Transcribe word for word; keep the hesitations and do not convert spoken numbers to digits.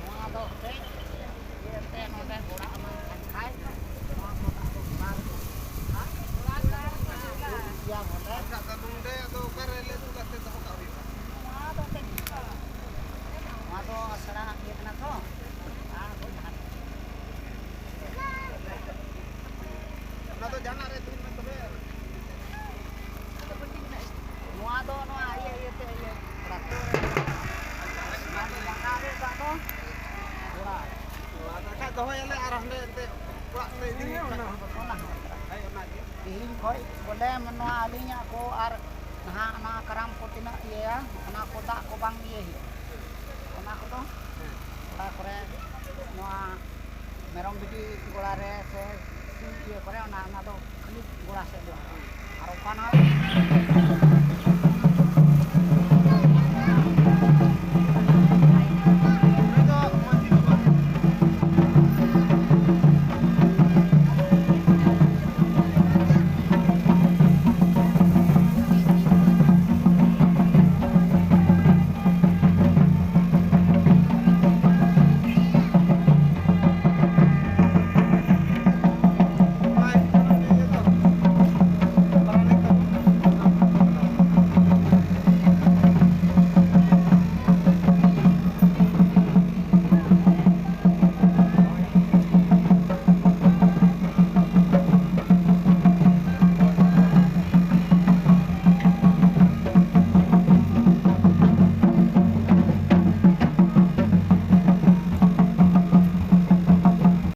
ᱱᱚᱣᱟ ᱫᱚ ᱦᱚᱛᱮᱡ ᱤᱭᱟᱹ ᱛᱮ ᱱᱚᱰᱮ ᱜᱚᱲᱟ ᱮᱢᱟᱱ ᱠᱷᱟᱱ ᱠᱷᱟᱡ ᱱᱚᱣᱟ ᱠᱚ ᱫᱟᱜ ᱫᱚ ᱵᱟᱝ ᱤᱭᱟᱹ ᱵᱚᱞᱮ᱾ ᱱᱚᱣᱟ ᱫᱚ ᱦᱚᱛᱮᱡ ᱱᱚᱣᱟ ᱫᱚ ᱟᱥᱲᱟ ᱤᱭᱟᱹ ᱠᱟᱱᱟ ᱛᱚ᱾ ᱟᱨ ᱦᱳᱭ ᱡᱟᱦᱟᱸ ᱚᱱᱟ ᱫᱚ ᱡᱟᱦᱟᱱᱟᱜ ᱨᱮ ᱫᱩᱞ ᱢᱮ ᱛᱚᱵᱮ᱾ ᱱᱚᱣᱟ ᱫᱚ ᱱᱚᱣᱟ ᱤᱭᱟᱹ ᱤᱭᱟᱹᱛᱮ ᱤᱭᱟᱹ ᱠᱚᱲᱟ ᱠᱚ᱾ ᱱᱚᱣᱟ ᱫᱚ ᱡᱟᱸᱜᱟ ᱨᱮ ᱫᱟᱜ ᱫᱚ ᱠᱚᱲᱟ᱾ ᱱᱚᱣᱟ ᱫᱚ ᱵᱟᱠᱷᱟᱡ ᱫᱚᱦᱚᱭᱟᱞᱮ ᱟᱨ ᱦᱟᱸᱰᱮ ᱮᱱᱛᱮ ᱚᱲᱟᱜ ᱞᱮ ᱤᱫᱤ ᱦᱮᱸ, ᱚᱱᱟ ᱦᱚᱸ᱾ ᱦᱳᱭ, ᱚᱱᱟᱜᱮ᱾ ᱛᱤᱦᱤᱧ ᱠᱷᱚᱡ ᱵᱚᱞᱮ ᱱᱚᱣᱟ ᱟᱹᱞᱤᱧᱟᱜ ᱠᱚ ᱟᱨ ᱱᱟᱦᱟᱜ ᱚᱱᱟ ᱠᱟᱨᱟᱢ ᱠᱚ ᱛᱤᱱᱟᱹᱜ ᱤᱭᱟᱹᱭᱟ, ᱚᱱᱟ ᱠᱚ ᱫᱟᱜ ᱠᱚ ᱵᱟᱝ ᱤᱭᱟᱹ ᱦᱩᱭᱩᱜᱼᱟ᱾ ᱚᱱᱟ ᱠᱚᱫᱚ ᱦᱮᱸ᱾ ᱚᱲᱟᱜ ᱠᱚᱨᱮ ᱱᱚᱣᱟ ᱢᱮᱨᱚᱢ ᱵᱷᱤᱰᱤ ᱜᱚᱲᱟ ᱨᱮ ᱥᱮ ᱥᱤᱢ ᱤᱭᱟᱹ ᱠᱚᱨᱮ ᱚᱱᱟ, ᱚᱱᱟ ᱫᱚ ᱠᱷᱟᱹᱞᱤ ᱜᱚᱲᱟ ᱥᱮᱫ ᱫᱚ᱾ ᱟᱨ ᱚᱱᱠᱟᱱᱟᱜ